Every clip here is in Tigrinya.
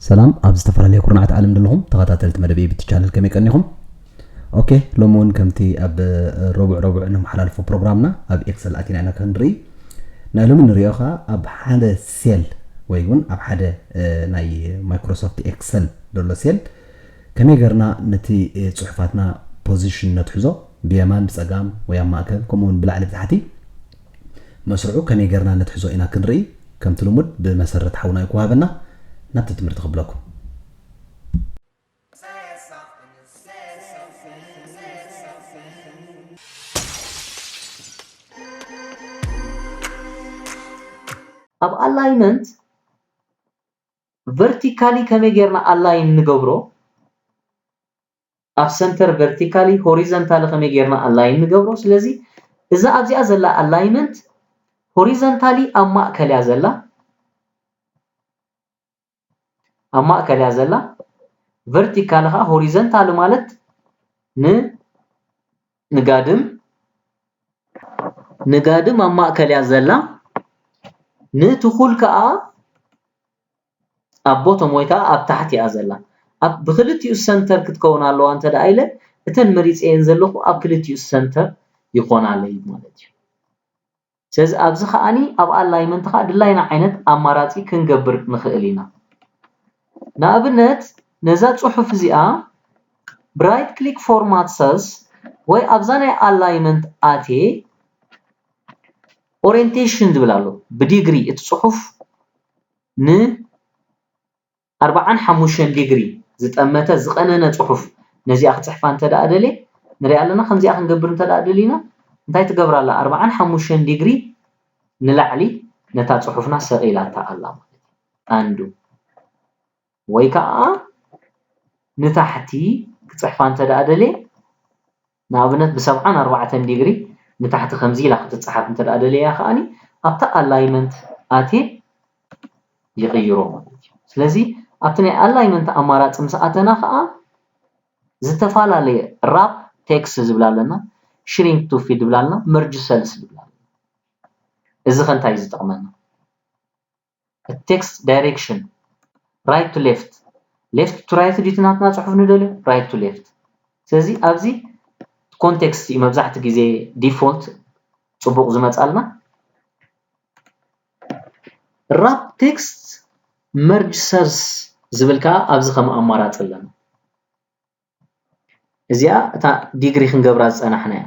ሰላም ኣብ ዝተፈላለየ ኩርናዓት ዓለም ዘለኹም ተኸታተልቲ መደብ ኤቢቲ ቻነል ከመይ ቀኒኹም? ኦኬ፣ ሎሚ እውን ከምቲ ኣብ ረቡዕ ረቡዕ እነመሓላልፎ ፕሮግራምና ኣብ ኤክሰል ኣቲና ኢና ክንርኢ። ናይ ሎሚ ንሪኦ ኸዓ ኣብ ሓደ ሴል ወይ እውን ኣብ ሓደ ናይ ማይክሮሶፍት ኤክሰል ዘሎ ሴል ከመይ ገርና ነቲ ጽሑፋትና ፖዚሽን ነትሕዞ ብየማን ብጸጋም ወይ ኣብ ማእከል ከምኡ እውን ብላዕሊ ብታሕቲ መስርዑ ከመይ ገርና ነትሕዞ ኢና ክንርኢ። ከምቲ ልሙድ ብመሰረት ሓውና እዩ ክወሃበና። ናብቲ ትምህርቲ ክብለኩም። ኣብ ኣላይመንት ቨርቲካሊ ከመይ ጌርና ኣላይን ንገብሮ? ኣብ ሰንተር ቨርቲካሊ፣ ሆሪዘንታሊ ከመይ ጌርና ኣላይን ንገብሮ? ስለዚ እዛ ኣብዚኣ ዘላ ኣላይመንት ሆሪዘንታሊ ኣብ ማእከል እያ ዘላ። ኣብ ማእከል እያ ዘላ። ቨርቲካሊ ኸዓ ሆሪዘንታሊ ማለት ን ንጋድም ንጋድም ኣብ ማእከል እያ ዘላ። ንትኹል ከኣ ኣብ ቦቶም ወይ ከኣ ኣብ ታሕቲ እያ ዘላ። ኣብ ብክልቲኡ ሰንተር ክትከውን ኣለዋ እንተ ደኣ ኢለ እተን መሪጸየን ዘለኹ ኣብ ክልቲኡ ሰንተር ይኾናለይ ማለት እዩ። ስለዚ ኣብዚ ከኣኒ ኣብ ኣላይመንት ከኣ ድላይና ዓይነት ኣማራጺ ክንገብር ንኽእል ኢና። ንኣብነት ነዛ ጽሑፍ እዚኣ ብራይት ክሊክ ፎርማት ሰልስ ወይ ኣብዛ ናይ ኣላይመንት ኣትየ ኦሪንቴሽን ዝብል ኣሎ። ብዲግሪ እቲ ጽሑፍ ን ኣርባዓን ሓሙሽተን ዲግሪ ዝጠመተ ዝቐነነ ጽሑፍ ነዚኣ ክጽሕፋ እንተ ደኣ ደልየ፣ ንሪኣ ኣለና። ከምዚኣ ክንገብር እንተ ደኣ ደሊና እንታይ ትገብር ኣላ? ኣርባዓን ሓሙሽተን ዲግሪ ንላዕሊ ነታ ጽሑፍና ሰቒላታ ኣላ ማለት እዩ። ኣንዱ ወይ ከኣ ንታሕቲ ክጽሕፋ እንተ ደኣ ደልየ ንኣብነት ብሰብዓን ኣርባዕተን ዲግሪ ንታሕቲ ከምዚ ኢላ ክትጸሓፍ እንተ ደኣ ደልያ ከኣኒ ኣብታ ኣላይመንት ኣትየ ይቕይሮ ማለት እዩ። ስለዚ ኣብቲ ናይ ኣላይመንት ኣማራጺ ምስ ኣተና ከኣ ዝተፈላለየ ራፕ ቴክስት ዝብላ ኣለና፣ ሽሪንክ ቱ ፊት ዝብላ ኣለና፣ መርጅ ሰልስ ዝብላ ኣለና። እዚ ከ እንታይ እዩ ዝጠቕመና? ቴክስት ዳይሬክሽን ራይት ቱ ሌፍት፣ ሌፍት ቱ ራይት ድዩ እቲ ናትና ጽሑፍ ንደልዮ? ራይት ቱ ሌፍት። ስለዚ ኣብዚ ኮንቴክስት እዩ መብዛሕትኡ ግዜ ዲፎልት ጽቡቕ ዝመጻልና። ራፕ ቴክስት መርጅ ሰልስ ዝብል ከኣ ኣብዚ ከም ኣማራጺ ኣለና። እዚኣ እታ ዲግሪ ክንገብራ ዝጸናሕና እያ።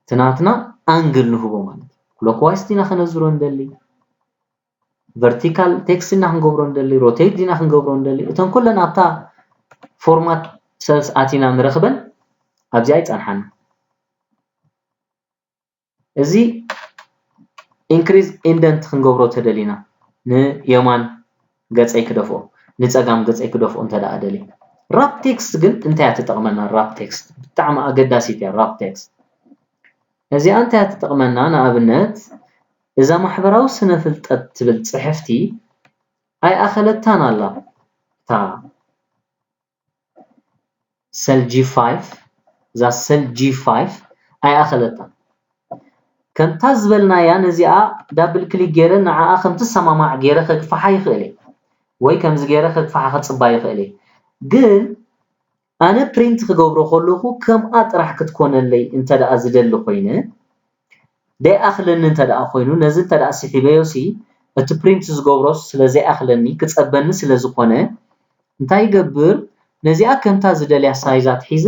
እቲ ናትና ኣንግል ንህቦ ማለት እዩ። ክሎክዋይስ ዲና ከነዝሮ እንደሊ፣ ቨርቲካል ቴክስት ዲና ክንገብሮ እንደሊ፣ ሮቴት ዲና ክንገብሮ እንደሊ፣ እተን ኩለን ኣብታ ፎርማት ሰልስ ኣቲና ንረኽበን ኣብዚኣ ይጸንሓና። እዚ ኢንክሪዝ ኢንደንት ክንገብሮ ተደሊና ንየማን ገጸይ ክደፍኦ ንጸጋም ገጸይ ክደፍኦ እንተ ደኣ ደልየ። ራፕ ቴክስት ግን እንታይ እያ ትጠቕመና? ራፕ ቴክስት ብጣዕሚ ኣገዳሲት እያ። ራፕ ቴክስት እዚኣ እንታይ እያ ትጠቕመና? ንኣብነት እዛ ማሕበራዊ ስነ ፍልጠት ትብል ጽሕፍቲ ኣይኣኸለታን ኣላ እታ ሰል ጂ ፋይቭ እዛ ሰል ጂ ፋይቭ ኣይኣኸለታን። ከምታ ዝበልናያ ነዚኣ ዳብል ክሊክ ገይረ ንዓኣ ከም ትሰማማዕ ገይረ ከግፍሓ ይኽእል እየ ወይ ከምዚ ገይረ ከግፍሓ ከጽባ ይኽእል እየ። ግን ኣነ ፕሪንት ክገብሮ ከለኹ ከምኣ ጥራሕ ክትኮነለይ እንተ ደኣ ዝደሊ ኮይነ ደይኣኽለኒ እንተ ደኣ ኮይኑ ነዚ እንተ ደኣ ስሒበዮ ሲ እቲ ፕሪንት ዝገብሮ ስለ ዘይኣኽለኒ ክጸበኒ ስለ ዝኾነ እንታይ ይገብር ነዚኣ ከምታ ዝደልያ ሳይዛት ሒዘ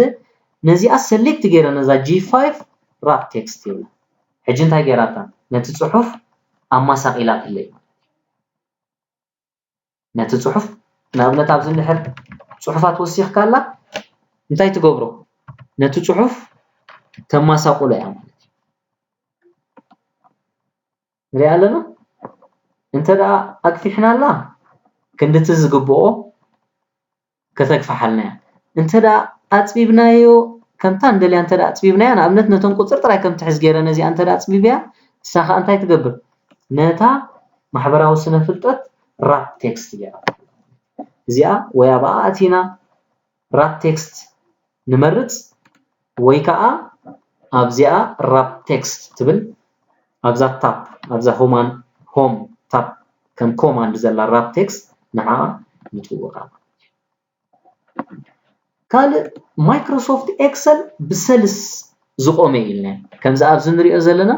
ነዚኣ ሰሌክት ገይረ ነዛ ጂ ፋይቭ ራፕ ቴክስት ይብላ። ሕጂ እንታይ ገይራታ ነቲ ጽሑፍ ኣማሳቒላትለይ። ነቲ ጽሑፍ ንኣብነት ኣብዚ እንድሕር ጽሑፋት ወሲኽካ ኣላ እንታይ ትገብሮ ነቲ ጽሑፍ ተማሳቑሎ እያ ማለት እዩ። ንሪኣ ኣለና እንተ ደኣ ኣግፊሕናላ ክንድቲ ዝግብኦ ከተግፍሓልና እያ። እንተ ደኣ ኣጽቢብናዮ ከምታ እንደልያ እንተ ደኣ ኣጽቢብናያ ንኣብነት ነተን ቁጽር ጥራይ ከም ትሕዝ ገይረ ነዚኣ እንተ ደኣ ኣጽቢብያ ንሳ ከኣ እንታይ ትገብር ነታ ማሕበራዊ ስነ ፍልጠት ራፕ ቴክስት ገይራ እዚኣ ወይ ኣብኣ ኣቲና ራፕ ቴክስት ንመርጽ፣ ወይ ከዓ ኣብዚኣ wrap text ትብል ኣብዛ tab ኣብዛ ሆማን ሆም tab ከም command ዘላ wrap text ንዓ ንጥውቓ። ካልእ Microsoft Excel ብሰልስ ዝቆመ ኢልና ከምዚ ኣብዚ ንሪኦ ዘለና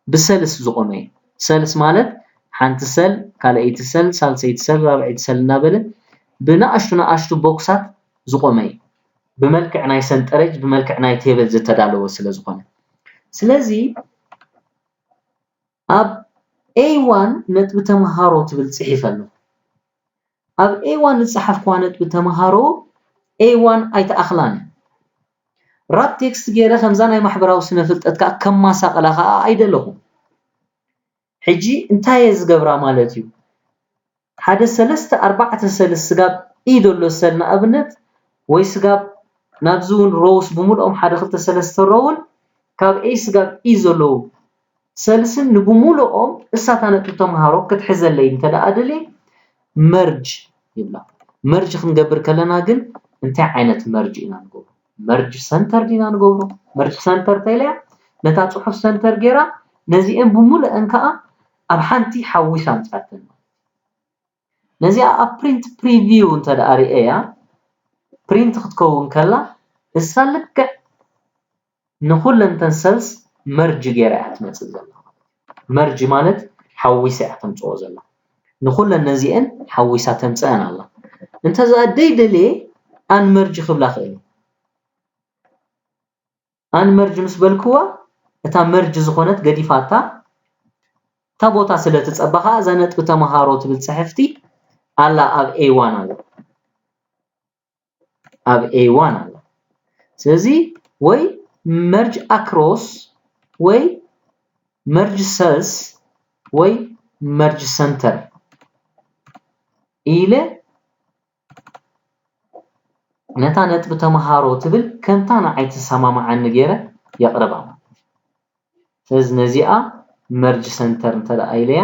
ብሰልስ ዝቆመ እዩ። ሰልስ ማለት ሓንቲ ሰል ካልኣይቲ ሰል ሳልሰይቲ ሰል ራብዐይቲ ሰል እናበለ ብንኣሽቱ ንኣሽቱ ቦክሳት ዝቆመ እዩ። ብመልክዕ ናይ ሰንጠረጅ ብመልክዕ ናይ ቴብል ዝተዳለወ ስለ ዝኾነ ስለዚ ኣብ A one ነጥቢ ተምሃሮ ትብል ጽሒፈ ኣለኹ። ኣብ A one ዝጸሓፍክዋ ነጥቢ ተምሃሮ A one ኣይተኣኽላን። wrap text ገይረ ከምዛ ናይ ማሕበራዊ ስነ ፍልጠት ከኣ ከማሳቕላ ከኣ ኣይደለኹ። ሕጂ እንታይ እየ ዝገብራ ማለት እዩ? ሓደ ሰለስተ ኣርባዕተ ሰልስ ስጋብ ኢ ዘሎ ሰል ንኣብነት ወይ ስጋብ ናብዚ እውን ሮውስ ብምልኦም ሓደ ክልተ ሰለስተ ሮውን ካብ ኤ ስጋብ ኢ ዘለዉ ሰልስን ንብምልኦም እሳታ ነጥቢ ተምሃሮ ክትሕዘለይ እንተ ደኣ ደልየ መርጅ ይብላ። መርጅ ክንገብር ከለና ግን እንታይ ዓይነት መርጅ ኢና ንገብሮ? መርጅ ሰንተር ዲና ንገብሮ? መርጅ ሰንተር ተይለያ ነታ ጽሑፍ ሰንተር ገይራ ነዚኤን ብምሉአን ከኣ ኣብ ሓንቲ ሓዊሳ ኣምጻተን። ነዚኣ ኣብ ፕሪንት ፕሪቪው እንተ ደኣ ርእየያ ፕሪንት ክትከውን ከላ እሳ ልክዕ ንኹለን ተን ሰልስ መርጅ ገይራ እያ ትመጽእ ዘላ። መርጅ ማለት ሓዊሳ እያ ተምጽኦ ዘላ። ንኹለን ነዚኤን ሓዊሳ ተምጽአን ኣላ። እንተ ዝኣ ደይ ደልየ ኣን መርጅ ክብላ ክእል። ኣን መርጅ ምስ በልክዋ እታ መርጅ ዝኾነት ገዲፋታ እታ ቦታ ስለ ትጸባ ከኣ እዛ ነጥቢ ተምሃሮ ትብል ጽሕፍቲ ኣላ ኣብ A one ኣላ። ኣብ A one ኣላ። ስለዚ ወይ መርጅ ኣክሮስ ወይ መርጅ ሰልስ ወይ መርጅ ሰንተር ኢለ ነታ ነጥቢ ተምሃሮ ትብል ከምታ ንዓይ ትሰማምዓኒ ገይረ የቕርባ። ስለዚ ነዚኣ መርጅ ሰንተር እንተ ደኣ ኢለያ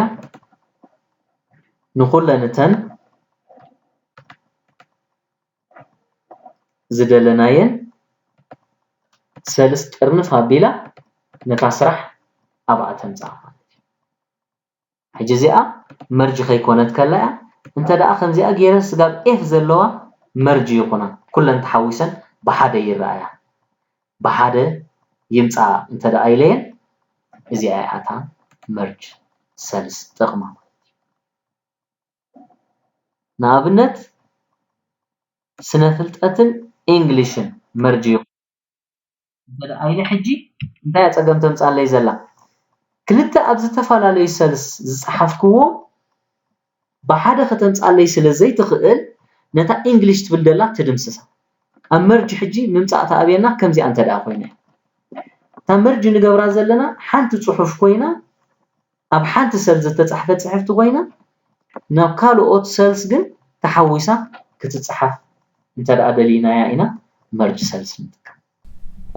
ንኹለን እተን ዝደለናየን ሰልስ ጥርንፍ ኣቢላ ነታ ስራሕ ኣብኣ ተምጽኣ ማለት እዩ። ሕጂ እዚኣ መርጅ ከይኮነት ከላ እያ እንተ ደኣ ከምዚኣ ገይረ ስጋብ ኤፍ ዘለዋ መርጅ ይኹና ኩለን ተሓዊሰን ብሓደ ይረኣያ ብሓደ ይምጻ እንተ ደኣ ኢለየን እዚኣ እያ እታ መርጅ ሰልስ ጥቕማ ማለት እዩ። ንኣብነት ስነ ፍልጠትን ኢንግሊሽን መርጅ ይኹን እንተ ደኣ ኢለ ሕጂ እንታይ እያ ጸገም ተምጻለይ ዘላ ክልተ ኣብ ዝተፈላለዩ ሰልስ ዝጸሓፍክዎ ብሓደ ከተምጻለይ ስለ ዘይትኽእል ነታ ኢንግሊሽ ትብል ደላ ትድምስሳ ኣብ መርጅ ሕጂ ምምጻእ ተኣብየና ከምዚኣ እንተ ደኣ ኮይና እታ መርጅ ንገብራ ዘለና ሓንቲ ጽሑፍ ኮይና ኣብ ሓንቲ ሰል ዝተጻሕፈት ጽሕፍቲ ኮይና ናብ ካልኦት ሰልስ ግን ተሓዊሳ ክትጽሓፍ እንተ ደኣ ደሊናያ ኢና መርጅ ሰልስ ንጥቀም።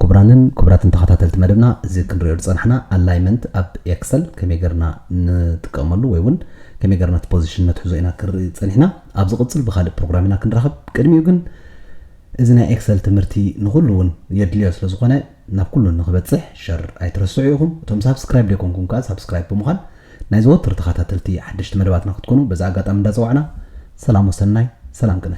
ክቡራንን ክቡራትን ተኸታተልቲ መደብና እዚ ክንሪኦ ዝጸናሕና ኣላይመንት ኣብ ኤክሰል ከመይ ገርና ንጥቀመሉ ወይ እውን ከመይ ገርና እቲ ፖዚሽን ነትሕዞ ኢና ክንርኢ ጸኒሕና ኣብ ዝቕጽል ብካልእ ፕሮግራም ኢና ክንራኸብ ቅድሚኡ ግን እዚ ናይ ኤክሰል ትምህርቲ ንኹሉ እውን የድልዮ ስለ ዝኾነ ናብ ኩሉ ንክበፅሕ ሸር ኣይትረስዑ ኢኹም እቶም ሳብስክራይብ ዘይኮንኩም ከዓ ሳብስክራይብ ብምዃን ናይ ዘወትር ተኸታተልቲ ሓደሽቲ መደባትና ክትኮኑ በዚ ኣጋጣሚ እንዳፀዋዕና ሰላም ወሰናይ ሰላም ቅነ